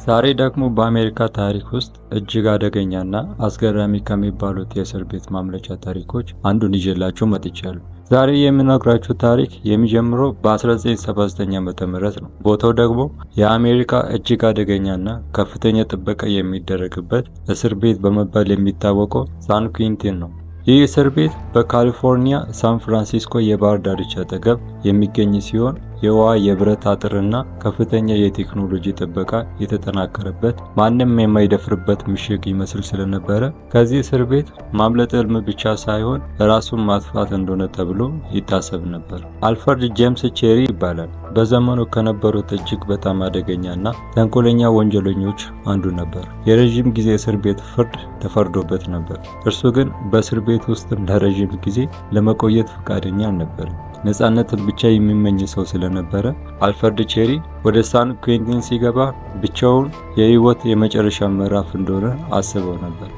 ዛሬ ደግሞ በአሜሪካ ታሪክ ውስጥ እጅግ አደገኛና አስገራሚ ከሚባሉት የእስር ቤት ማምለጫ ታሪኮች አንዱን ይዤላችሁ መጥቻለሁ። ዛሬ የምነግራችሁ ታሪክ የሚጀምረው በ1979 ዓ.ም ነው። ቦታው ደግሞ የአሜሪካ እጅግ አደገኛና ከፍተኛ ጥበቃ የሚደረግበት እስር ቤት በመባል የሚታወቀው ሳን ኩዊንቲን ነው። ይህ እስር ቤት በካሊፎርኒያ ሳን ፍራንሲስኮ የባህር ዳርቻ አጠገብ የሚገኝ ሲሆን፣ የውሃ የብረት አጥርና ከፍተኛ የቴክኖሎጂ ጥበቃ የተጠናከረበት፣ ማንም የማይደፍርበት ምሽግ ይመስል ስለነበረ ከዚህ እስር ቤት ማምለጥ ህልም ብቻ ሳይሆን ራሱን ማጥፋት እንደሆነ ተብሎ ይታሰብ ነበር። አልፍሬድ ጄምስ ቼሪ ይባላል። በዘመኑ ከነበሩት እጅግ በጣም አደገኛና ተንኮለኛ ወንጀለኞች አንዱ ነበር። የረዥም ጊዜ እስር ቤት ፍርድ ተፈርዶበት ነበር። እርሱ ግን በእስር ቤት ውስጥም ለረዥም ጊዜ ለመቆየት ፈቃደኛ አልነበረም። ነጻነትን ብቻ የሚመኝ ሰው ስለነበረ አልፍሬድ ቼሪ ወደ ሳን ኩዌንቲን ሲገባ ብቻውን የህይወት የመጨረሻ ምዕራፍ እንደሆነ አስበው ነበር።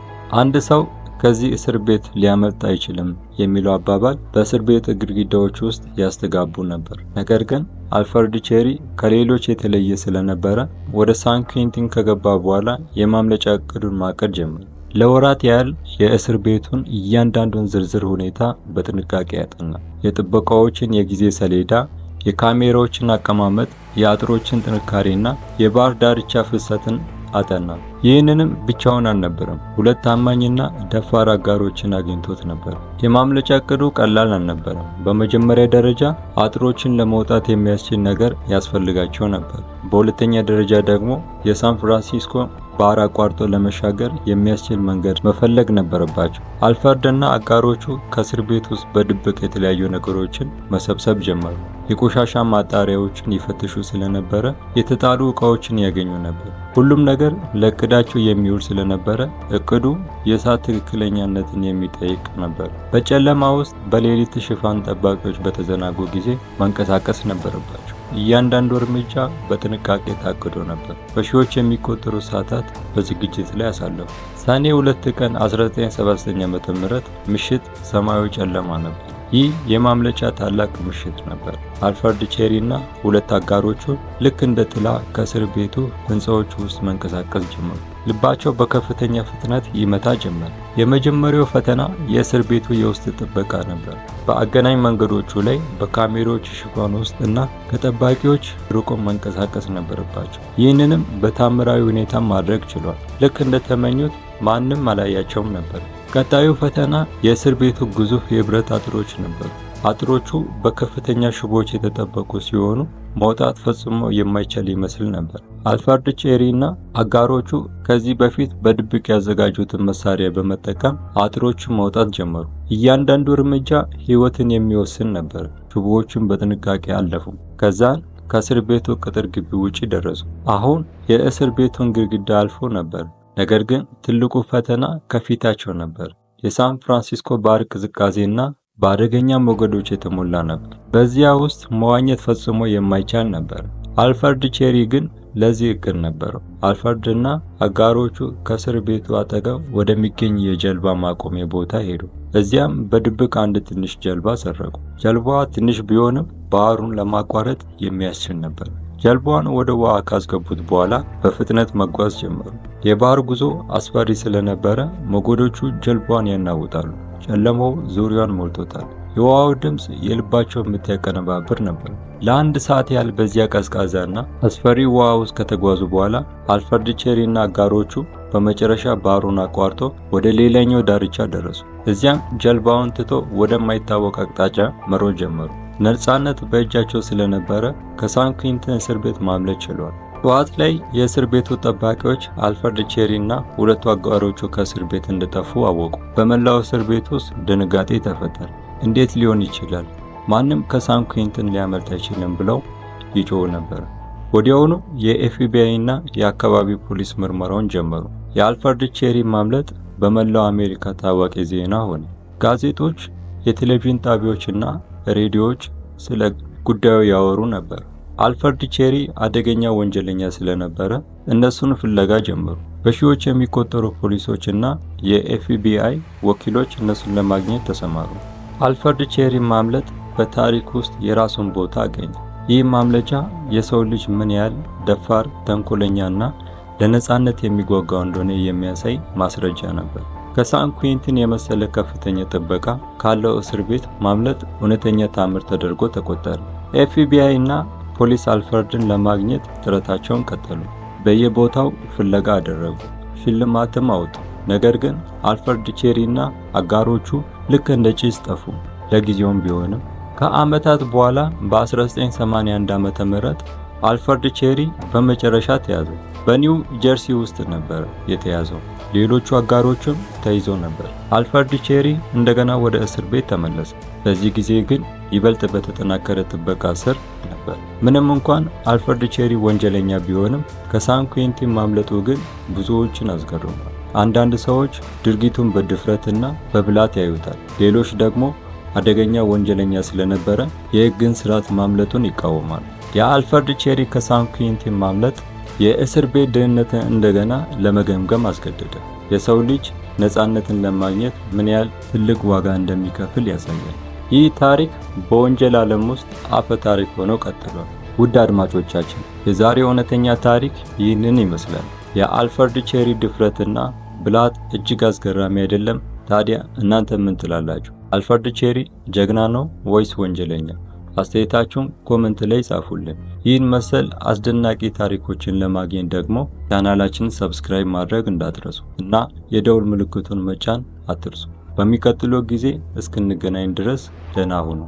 አንድ ሰው ከዚህ እስር ቤት ሊያመልጥ አይችልም የሚለው አባባል በእስር ቤት ግድግዳዎች ውስጥ ያስተጋቡ ነበር። ነገር ግን አልፍሬድ ቼሪ ከሌሎች የተለየ ስለነበረ ወደ ሳን ኩዌንቲን ከገባ በኋላ የማምለጫ እቅዱን ማቀድ ጀመረ። ለወራት ያህል የእስር ቤቱን እያንዳንዱን ዝርዝር ሁኔታ በጥንቃቄ ያጠናል። የጥበቃዎችን የጊዜ ሰሌዳ፣ የካሜራዎችን አቀማመጥ፣ የአጥሮችን ጥንካሬና የባህር ዳርቻ ፍሰትን አጠና። ይህንንም ብቻውን አልነበረም፣ ሁለት ታማኝና ደፋር አጋሮችን አግኝቶት ነበር። የማምለጫ እቅዱ ቀላል አልነበረም። በመጀመሪያ ደረጃ አጥሮችን ለመውጣት የሚያስችል ነገር ያስፈልጋቸው ነበር። በሁለተኛ ደረጃ ደግሞ የሳን ፍራንሲስኮ ባህር አቋርጦ ለመሻገር የሚያስችል መንገድ መፈለግ ነበረባቸው። አልፍሬድ እና አጋሮቹ ከእስር ቤት ውስጥ በድብቅ የተለያዩ ነገሮችን መሰብሰብ ጀመሩ። የቆሻሻ ማጣሪያዎችን ይፈትሹ ስለነበረ የተጣሉ ዕቃዎችን ያገኙ ነበር። ሁሉም ነገር ለእቅዳቸው የሚውል ስለነበረ እቅዱ የሰዓት ትክክለኛነትን የሚጠይቅ ነበር። በጨለማ ውስጥ በሌሊት ሽፋን ጠባቂዎች በተዘናጉ ጊዜ መንቀሳቀስ ነበረባቸው። እያንዳንዱ እርምጃ በጥንቃቄ ታቅዶ ነበር። በሺዎች የሚቆጠሩ ሰዓታት በዝግጅት ላይ አሳለፉ። ሰኔ 2 ቀን 1979 ዓ.ም ምሽት ሰማዩ ጨለማ ነበር። ይህ የማምለጫ ታላቅ ምሽት ነበር። አልፍሬድ ቼሪ እና ሁለት አጋሮቹ ልክ እንደ ጥላ ከእስር ቤቱ ሕንፃዎች ውስጥ መንቀሳቀስ ጀመሩ። ልባቸው በከፍተኛ ፍጥነት ይመታ ጀመር። የመጀመሪያው ፈተና የእስር ቤቱ የውስጥ ጥበቃ ነበር። በአገናኝ መንገዶቹ ላይ በካሜራዎች ሽፋን ውስጥ እና ከጠባቂዎች ርቆ መንቀሳቀስ ነበረባቸው። ይህንንም በታምራዊ ሁኔታ ማድረግ ችሏል። ልክ እንደተመኙት ማንም አላያቸውም ነበር። ቀጣዩ ፈተና የእስር ቤቱ ግዙፍ የብረት አጥሮች ነበሩ። አጥሮቹ በከፍተኛ ሽቦች የተጠበቁ ሲሆኑ መውጣት ፈጽሞ የማይቻል ይመስል ነበር። አልፍሬድ ቼሪ እና አጋሮቹ ከዚህ በፊት በድብቅ ያዘጋጁትን መሳሪያ በመጠቀም አጥሮቹን መውጣት ጀመሩ። እያንዳንዱ እርምጃ ሕይወትን የሚወስን ነበር። ሽቦዎቹን በጥንቃቄ አለፉ። ከዛን ከእስር ቤቱ ቅጥር ግቢ ውጪ ደረሱ። አሁን የእስር ቤቱን ግድግዳ አልፎ ነበር። ነገር ግን ትልቁ ፈተና ከፊታቸው ነበር። የሳን ፍራንሲስኮ ባህር ቅዝቃዜና በአደገኛ ሞገዶች የተሞላ ነበር። በዚያ ውስጥ መዋኘት ፈጽሞ የማይቻል ነበር። አልፍሬድ ቼሪ ግን ለዚህ እቅድ ነበረው። አልፍሬድ እና አጋሮቹ ከእስር ቤቱ አጠገብ ወደሚገኝ የጀልባ ማቆሚያ ቦታ ሄዱ። እዚያም በድብቅ አንድ ትንሽ ጀልባ ሰረቁ። ጀልባዋ ትንሽ ቢሆንም ባህሩን ለማቋረጥ የሚያስችል ነበር። ጀልባዋን ወደ ውሃ ካስገቡት በኋላ በፍጥነት መጓዝ ጀመሩ። የባህር ጉዞ አስፈሪ ስለነበረ ሞገዶቹ ጀልባዋን ያናውጣሉ። ጨለማው ዙሪያዋን ሞልቶታል። የውሃው ድምፅ የልባቸውን ምት ያቀነባብር ነበር። ለአንድ ሰዓት ያህል በዚያ ቀዝቃዛና አስፈሪ ውሃ ውስጥ ከተጓዙ በኋላ አልፍሬድ ቼሪ እና አጋሮቹ በመጨረሻ ባህሩን አቋርጦ ወደ ሌላኛው ዳርቻ ደረሱ። እዚያም ጀልባውን ትቶ ወደማይታወቅ አቅጣጫ መሮጥ ጀመሩ። ነጻነት በእጃቸው ስለነበረ ከሳን ኩዊንቲን እስር ቤት ማምለጥ ችለዋል። ጠዋት ላይ የእስር ቤቱ ጠባቂዎች አልፍሬድ ቼሪ እና ሁለቱ አጋሮቹ ከእስር ቤት እንደጠፉ አወቁ። በመላው እስር ቤት ውስጥ ድንጋጤ ተፈጠረ። እንዴት ሊሆን ይችላል? ማንም ከሳን ኩዊንቲን ሊያመልጥ አይችልም ብለው ይጮሁ ነበር። ወዲያውኑ የኤፍቢአይ እና የአካባቢው ፖሊስ ምርመራውን ጀመሩ። የአልፍሬድ ቼሪ ማምለጥ በመላው አሜሪካ ታዋቂ ዜና ሆነ። ጋዜጦች፣ የቴሌቪዥን ጣቢያዎች እና ሬዲዮዎች ስለ ጉዳዩ ያወሩ ነበር። አልፍሬድ ቼሪ አደገኛ ወንጀለኛ ስለነበረ እነሱን ፍለጋ ጀመሩ። በሺዎች የሚቆጠሩ ፖሊሶች እና የኤፍቢአይ ወኪሎች እነሱን ለማግኘት ተሰማሩ። አልፍሬድ ቼሪ ማምለጥ በታሪክ ውስጥ የራሱን ቦታ አገኘ። ይህ ማምለጫ የሰው ልጅ ምን ያህል ደፋር፣ ተንኮለኛ እና ለነጻነት የሚጓጓ እንደሆነ የሚያሳይ ማስረጃ ነበር። ከሳን ኩዊንቲን የመሰለ ከፍተኛ ጥበቃ ካለው እስር ቤት ማምለጥ እውነተኛ ታምር ተደርጎ ተቆጠረ። ኤፍቢአይ እና ፖሊስ አልፈርድን ለማግኘት ጥረታቸውን ቀጠሉ። በየቦታው ፍለጋ አደረጉ፣ ሽልማትም አወጡ። ነገር ግን አልፈርድ ቼሪ እና አጋሮቹ ልክ እንደ ጭስ ጠፉ፣ ለጊዜውም ቢሆንም። ከዓመታት በኋላ በ1981 ዓመተ ምህረት አልፈርድ ቼሪ በመጨረሻ ተያዘ። በኒው ጀርሲ ውስጥ ነበር የተያዘው። ሌሎቹ አጋሮቹም ተይዘው ነበር። አልፈርድ ቼሪ እንደገና ወደ እስር ቤት ተመለሰ። በዚህ ጊዜ ግን ይበልጥ በተጠናከረ ጥበቃ ስር ነበር። ምንም እንኳን አልፈርድ ቼሪ ወንጀለኛ ቢሆንም፣ ከሳን ኩዊንቲን ማምለጡ ግን ብዙዎችን አስገርሟል። አንዳንድ ሰዎች ድርጊቱን በድፍረትና በብልሃት ያዩታል። ሌሎች ደግሞ አደገኛ ወንጀለኛ ስለነበረ የሕግን ስርዓት ማምለጡን ይቃወማሉ። የአልፈርድ ቼሪ ከሳን ኩዊንቲን ማምለጥ የእስር ቤት ደህንነትን እንደገና ለመገምገም አስገደደ። የሰው ልጅ ነፃነትን ለማግኘት ምን ያህል ትልቅ ዋጋ እንደሚከፍል ያሳያል። ይህ ታሪክ በወንጀል ዓለም ውስጥ አፈ ታሪክ ሆኖ ቀጥሏል። ውድ አድማጮቻችን፣ የዛሬው እውነተኛ ታሪክ ይህንን ይመስላል። የአልፈርድ ቼሪ ድፍረትና ብልሃት እጅግ አስገራሚ አይደለም? ታዲያ እናንተ ምን ትላላችሁ? አልፈርድ ቼሪ ጀግና ነው ወይስ ወንጀለኛ? አስተያየታችሁን comment ላይ ጻፉልን። ይህን መሰል አስደናቂ ታሪኮችን ለማግኘት ደግሞ ቻናላችንን subscribe ማድረግ እንዳትረሱ እና የደውል ምልክቱን መጫን አትርሱ። በሚቀጥለው ጊዜ እስክንገናኝ ድረስ ደህና ሁኑ።